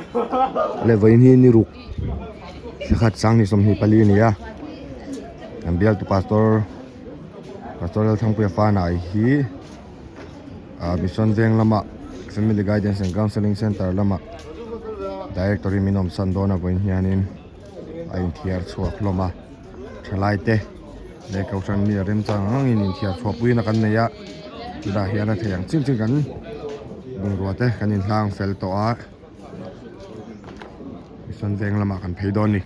Leh vawiin hi ni ruk thla khat sanghnih 24 a ni a kan bialtu pastor pastor Lalthangpuia Fanai hi ah mission veng lamah family guidance and counselling centre lamah director in min awm san dawn a vawiin hianin a inthiar chhuak hlawm a thalai te leh kohhran mi a remchang ang angin inthiar chhuah puiin a kan nei a tunah hian a thei ang chin chin kan bungrua te kan inhlang fel tawh a mission veng lamah kan phei dawn a ni.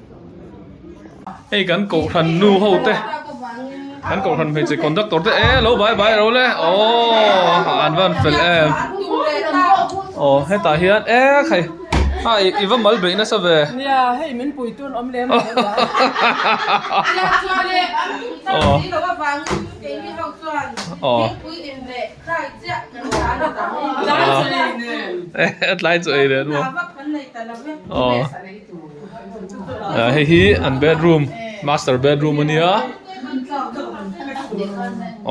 Hei kan kohhran nu ho te kan kohhran hmeichhe conductor te e lo bai bai ro le aww an van fel em aw hetah hian e khai a i va mal beih nasa ve nia hei min pui tun awm lem lo aw aw a tlai chu ei leh maw aw hei hi an bedroom master bedroom a nia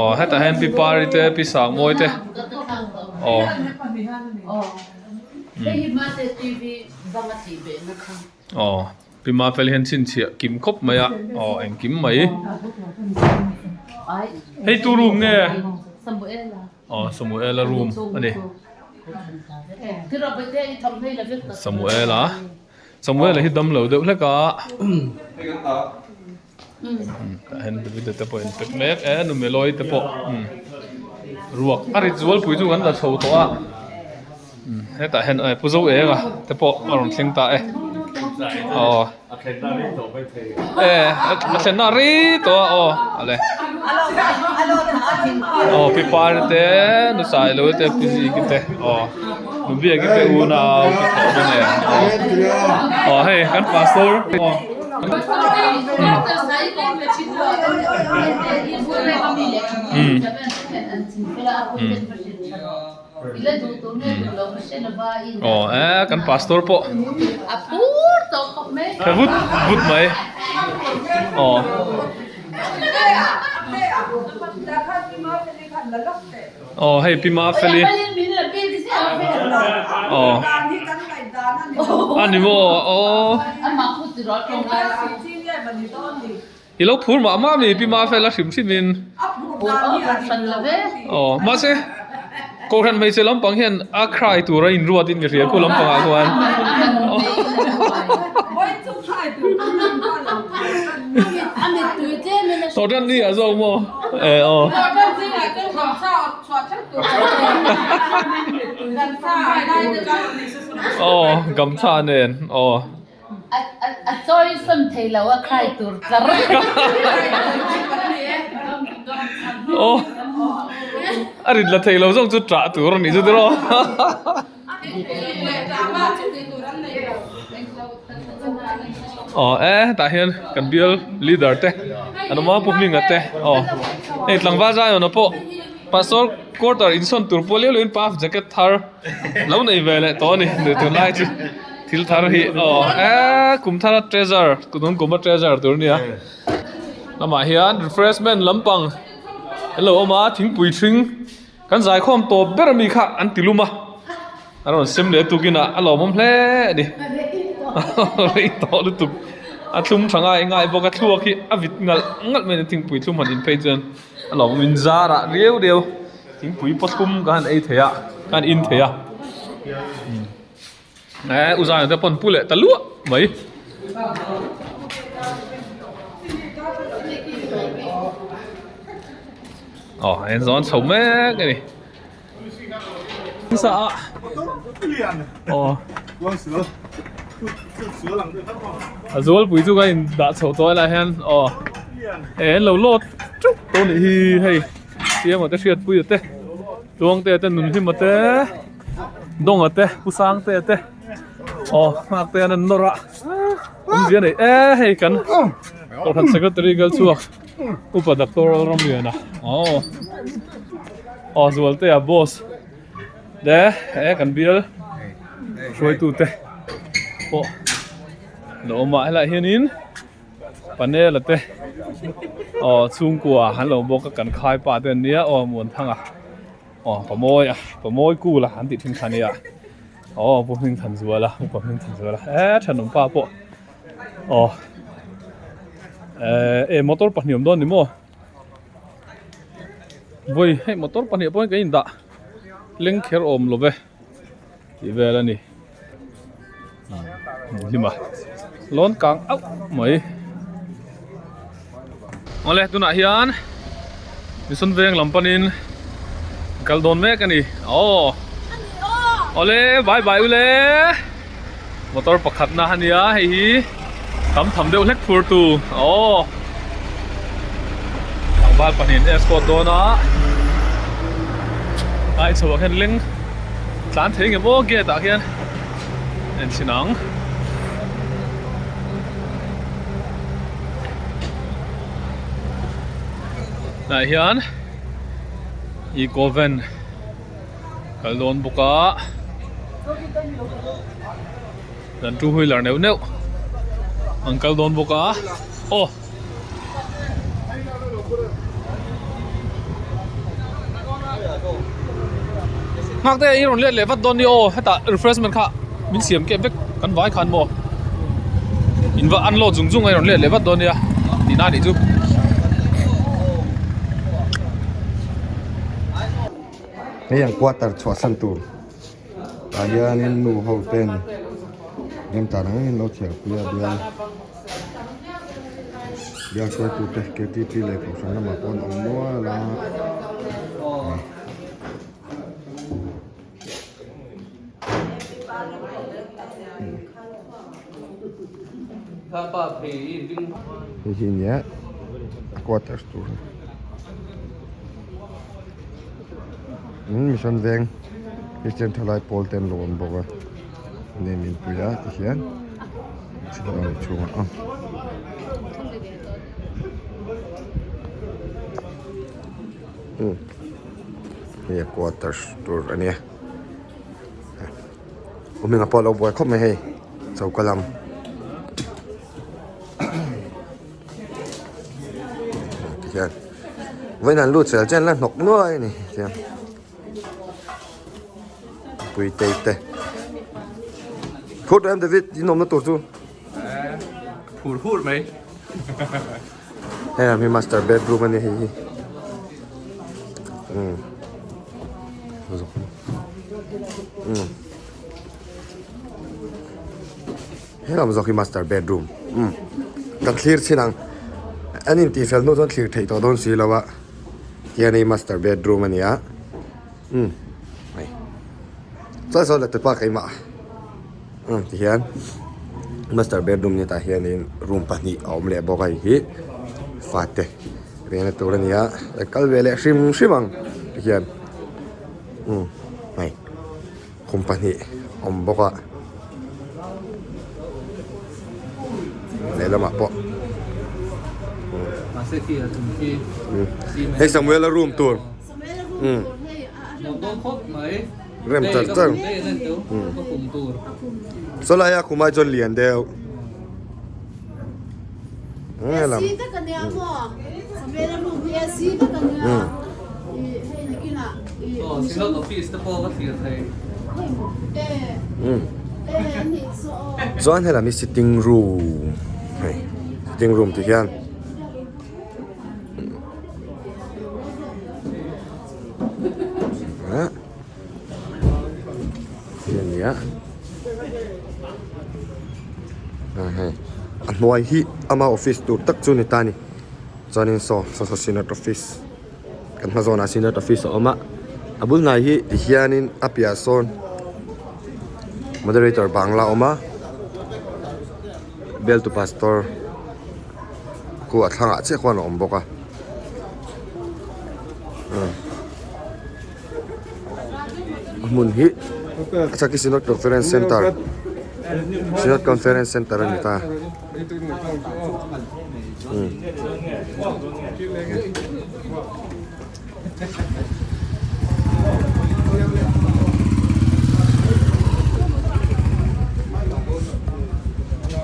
aw hetah hian pi pari te pi sangmawi te aw aw pi mafel hian chhinchhiah kim khawp mai a aw engkim mai hei tu room nge aw samuela room a ni samuela samuela hi damlo deuh hlek a tah hian david-a te pawh a inpek mek e nu melawi te pawh ruak a rit zualpui chu kan la chho tawh a. Hetah hian pu zo eng a te pawh a rawn thleng ta e aw e a thlenna rei tawh a aw ale aw pi par te nu sai lo te pu zik te aw nu biak te unau te thawh dawn e aw hei kan pastor aw Aw e kan pastor pawh tha vut vut mai aw aw hei pi mafeli aw a ni maw aw. I lo phur mah mah mi Pi Mafela hrim hrim in. Aw mahse Kohhran hmeichhe lampang hian a cry tur a inruat in ka hria khu lampang ah khuan. Tawhtan ni ah zawk maw e aw. Aw gamchha nen aw. A chawi sawn thei lo a khai tur tlar. Aw a rit la thei lo zawk chu ṭah tur a nih chu tiraw. Aw e hetah hian kan bial leader te an awm a Pu Hminga te aw hei tlangval Zion-a pawh pastor quarter insawn tur pawh leu leuin puff jacket thar lo nei ve leh tawh a ni tunlai chu. Thil thar hi aw e kum thara treasure tunun kuma treasure tur ania lamah hian refreshment lampang an lo awm a thingpui hring kan zaikhawm tawp ber ami kha an ti lum a a rawn sem leh tukin ah a lawmawm hle a ni rei tawh lutuk a thlum tha ngai ngai bawk a thluak hi a vit ngalh ngalh mai a ni thingpui thlum han in phei chuan a lawmawm in zarah riau riau thingpui paw thlum ka han ei thei a ka han in thei a. Eh u zai te pawn pu leh ta luah mai. Aw en zawn chho mek a ni. Sa a. Aw. A zual pui chu ka in dah chho tawh lai hian aw. En lo lawt tuk tawh nih hi hei siam te hriat pui te tuang te te nun hlim te. Dawnga te Pu Sangte te aw nghak te an an nawr a awmzia nei e hei kan Kohhran Secretary kal chhuak Upa Doctor Lalramliana aw aw Zualtea boss te e kan bial hruaitu te pawh lo awm a helaiah hianin Panel a te aw chhungkua an lo bawk a kan khai pa te an nia aw Muanthanga. Aw pamawi a pamawi kul a an tih thin kha nia Aw Pu Hmingthanzuala Upa Hmingthanzuala e thenawm pa pawh aw eh motor pahnih awm dawn ni maw vawi hei motor pahnih pawhin kan indah leng kher awm lo ve tih vel a ni hlim a lawn kang auh mai awle tunah hian mission veng lam panin kal dawn mek a ni aw awle bye bye ule motor pakhat na a nia hei hi tam tham deuh hlek phur tu aw tlangval pahnih an escort dawn a a chho ah khian leng tlan thei nge maw gate ah khian en chhin ang. Tah hian eco van kal dawn bawk a dan two wheeler neuh neuh an kal dawn bawk a aw. Nghak te i rawn let leh vat dawn ni aw hetah refreshment kha min siam kep vek kan vai khan maw in va unload zung zung a i rawn let leh vat dawn nia tih na nih chu. Hei ang quarter chhuahsan tur tah hianin nu ho ten remchang ang engin lo thiar pui a bial. Bial hruaitute ktp leh kohhran lamah pawh an awm nual a hei hi nia a quarters tur mission veng christian thalai pawl te an lo awm bawk a name inpui a tihian. Hei a quarters tur a nia u hminga pawh a lo buai khawp mai hei choka lam tihian vawiin an lut zel chian la hnawk nuai a ni tihian. Pui tei te. Phur em David in awmna tur chu. Phur hur mai. Hei mi master bedroom ani hei hi. Um. Um. He lam zawk hi master bedroom. Um. Kan thlir chin ang. An in tih fel hnu chuan thlir theih tawh dawn si lo a. Hian hei master bedroom a ni a. Um. Hei. Chuan saw leh tupa keimah. Um ti hian master bedroom ni tah hianin room pahnih a awm leh bawk a hei hi. Fate vena tur a ni a. Kal ve leh hrim hrim ang ti hian. Um. Hei. Khum pahnih a awm bawk a lehlamah pawh hei Samuela room tur rem char char saw laia khumah chuan lian deuh helam chuan helam hi sitting room hei sitting room ti hian hi a ni a ah hei a hnuai hi ama office tur tak chu ni ta a ni chuanin saw saw saw synod office kan hma zawnah synod office a awm a a bul hnai hi ti hianin a piah sawn moderator bangla a awm a bialtu pastor khu a thlangah chiah khuan a awm bawk a. A hmun hi a chak hi Synod Conference Centre Synod Conference Centre a ni ta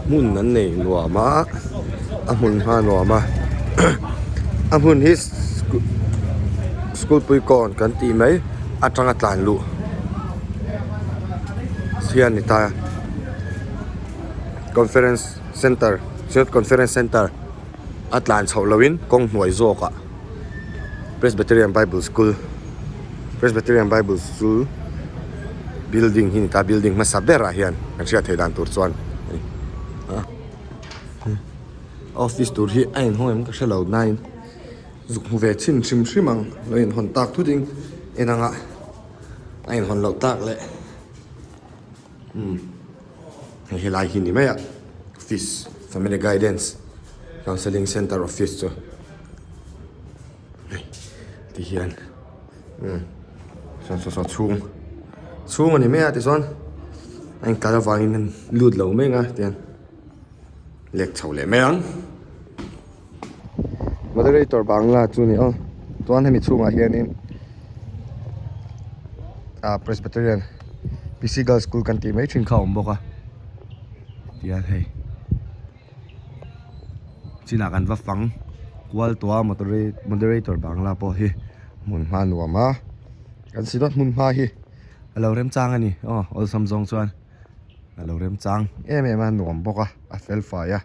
hmun an nei nuam a a hmun hma nuam a a hmun hi school pui kawn kan tih mai atanga tlan luh. hian ni ta conference center synod conference center a tlan chhoh loin kawng hnuai zawkah presbyterian bible school presbyterian bible school building hi ni ta building hmasa berah hian kan hriat theih dan tur chuan a ni a office tur hi a inhawng em ka hre lo nain zuk hmu ve chhin hrim hrim ang lo inhawn tak thut in en anga a inhawn loh tak leh umm hei helai hi ni mai a office family guidance counselling centre office chu hei ti hian umm saw saw saw chhung chhung a ni mai a tichuan a inkal avangin an lut lo mai ang a tihian lek chho leh mai ang. Moderator bangla chu a ni aw chuan hemi chhungah hianin ah presbyterian P C girls school kan tih mai thin kha a awm bawk a tihian hei chinah kan va fang kual tawh a moderator bangla pawh hi hmun hma nuam a kan si dawt hmun hma hi a lo remchang a ni aw awlsam zawng chuan a lo remchang em em a nuam bawk a a fel fai a.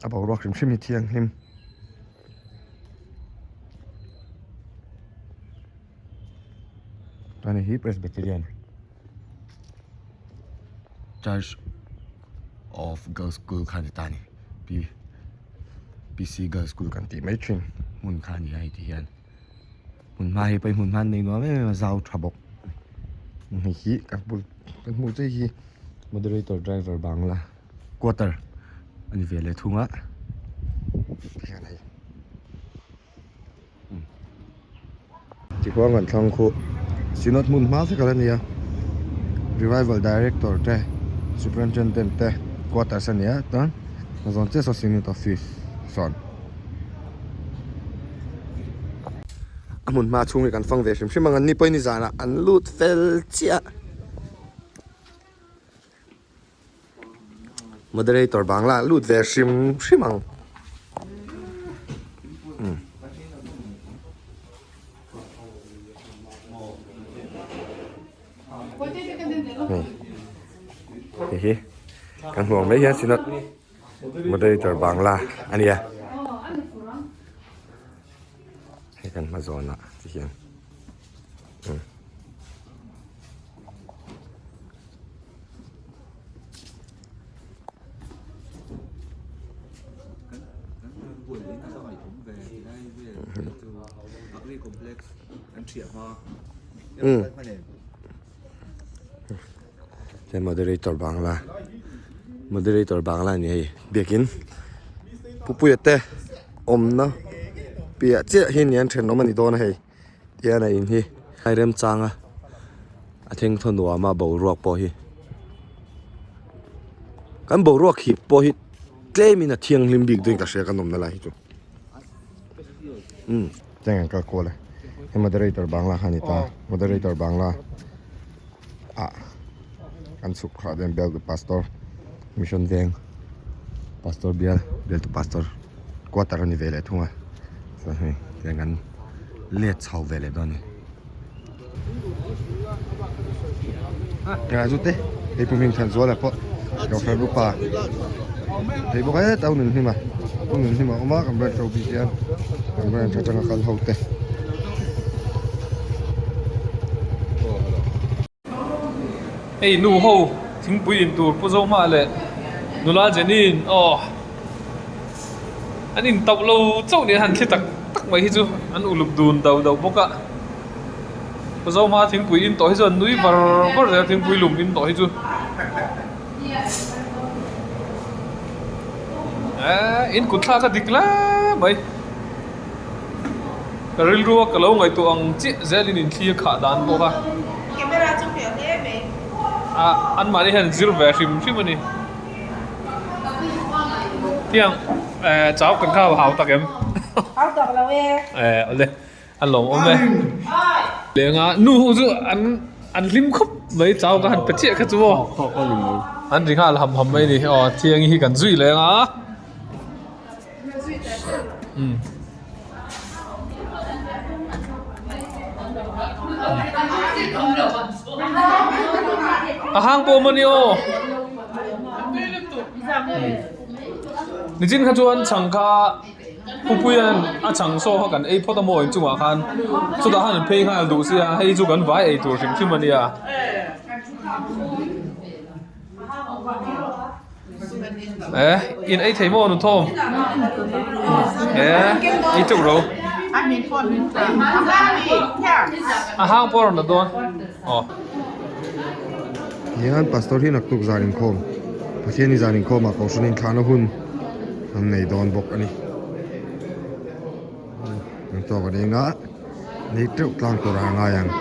A boruak hrim hrim hi thianghlim. Chuan hi Presbyterian Church of Girls School kha a ni ta a ni P P C Girls School kan tih mai thin hmun kha a ni a hei ti hian hmun hma hi pawh hi hmun hma an nei nuam em em a zau tha bawk hei hi kan hmuh che hi moderator driver bangla. Quarter a ni ve leh thung a hian hei tichuan kan thlang khu synod hmun hma vek a ni a revival director te superintendent te quarters a ni a chuan a zawn chiah saw synod office sawn a hmun hma chhung hi kan fang ve hrim hrim ang an ni pawhin nizanah an lut fel chiah. Moderator bangla lut ve hrim hrim ang. Hei hei hi kan hmuh ang mai hian synod moderator bangla a nia hei kan hma zawnah ti hian. He moderator bangla moderator bangla a ni hei biakin pupuia te awmna piah chiah hi ni an thenawm a ni dawn a hei. Tihian a in hi a remchang a a thengthaw nuam a boruak pawh hi kan boruak hip pawh hi tlem in a thianghlim bik dawn ka hria kan awmna lai hi chu umm cheng an kal kual e hei moderator bangla kha a ni ta moderator bangla ah kan chhuk kha den bialtu pastor mission veng pastor bial bialtu pastor quarter a ni ve leh thung a chuan hei tiang kan let chho ve leh dawn a ni a zute hei pu hming Thanzuala pawh Kohhran upa thei bawk e tau nun hlim a pu nun hlim a awm a kan branch ho bik hian kan branch atanga kal ho te. Hei nu ho thingpui in tur Pu Zohma leh nula Jenny-in aw an in tauh lo chauh nia han thli tak tak mai hi chu an uluk dun do do bawk a Pu Zohma thingpui in tawh hi chu an nui var var zel a thingpui lum in tawh hi chu eee in kut thlak a dik hle mai. Ka rilru a ka lo ngaihtuah ang chiah zelin inthlir khah dan bawk a. Camera chu fiah hle mai. A anmahni hian zir ve hrim hrim a ni. Tiang eh chau kan kha hau tak em? Hau tak lo e. Eh awle a lawmawm e. Lenga nu ho chu an an hlim khawp mai chau ka han pe chiah kha chu aw. An ri nghal ham ham mai a ni. Aw Thiangi hi kan zui leng a. A hang pawh mawni aw. Nichin kha chuan chhang kha Pupuia'n a chhang saw kha kan ei phawt a maw inchungah khan chutah khan an phei nghal duh sia hei chu kan vai ei tur hrim hrim a nia. Eh in ei thei maw nuthawm? Eh ei teuh ro. A hang pawh a rawn la dawn. Aw. Hian pastor hi naktuk zan inkhawm Pathian hi zan inkhawm ah kohhran inthlahna hun an nei dawn bawk a ni. An tawk a eng a nei teuh tlang tur ah a ngai ang.